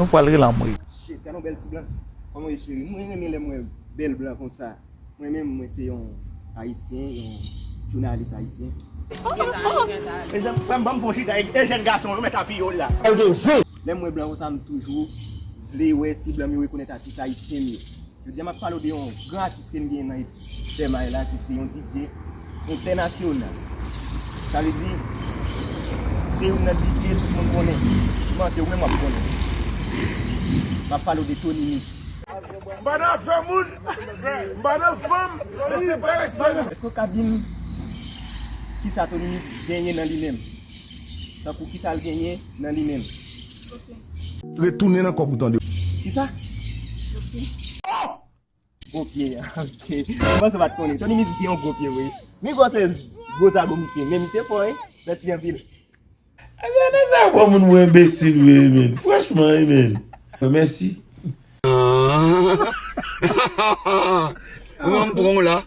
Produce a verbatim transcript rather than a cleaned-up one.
Nou pral rele anmwe. Shit, gade yon bèl ti blan. Kòman w ye cheri? Mwen renmen lè m wè bèl blan konsa. Mwen menm, mwen se yon Ayisyen, yon jounalis ayisyen. Mezanmi, frè m, ban m fon chita, e jèn gason yo mèt apiye w la. Lè m wè blan konsa, m toujou vle wè si blan m yo rekonèt atis ayisyen m yo. Jodi a, m ap pale w de yon gran atis ke n genyen nan Tèmay la, ki se yon D J entènasyonal. Sa vle di, se youn nan D J tout moun konnen. M panse ou menm w ap konnen. M ap pale w de Tony Mix. M pa nan afè moun. M pa nan fanm. Men se pa respè nou. Èske w ka di m kisa Tony Mix genyen nan li menm? Tankou kisa l genyen nan li menm? Retounen nan kòk ou tande. Kisa? Gwo pye, ok. M panse w pa t konnen. Tony Mix gen yon gwo pye, wi. Migos se gwo zago misye, men misye fò, wi. Mèsi anpil. Sa nèg sa pran moun pou enbesil vre, men. Franchman, wi, men. Mèsi. Ou menm pran w la.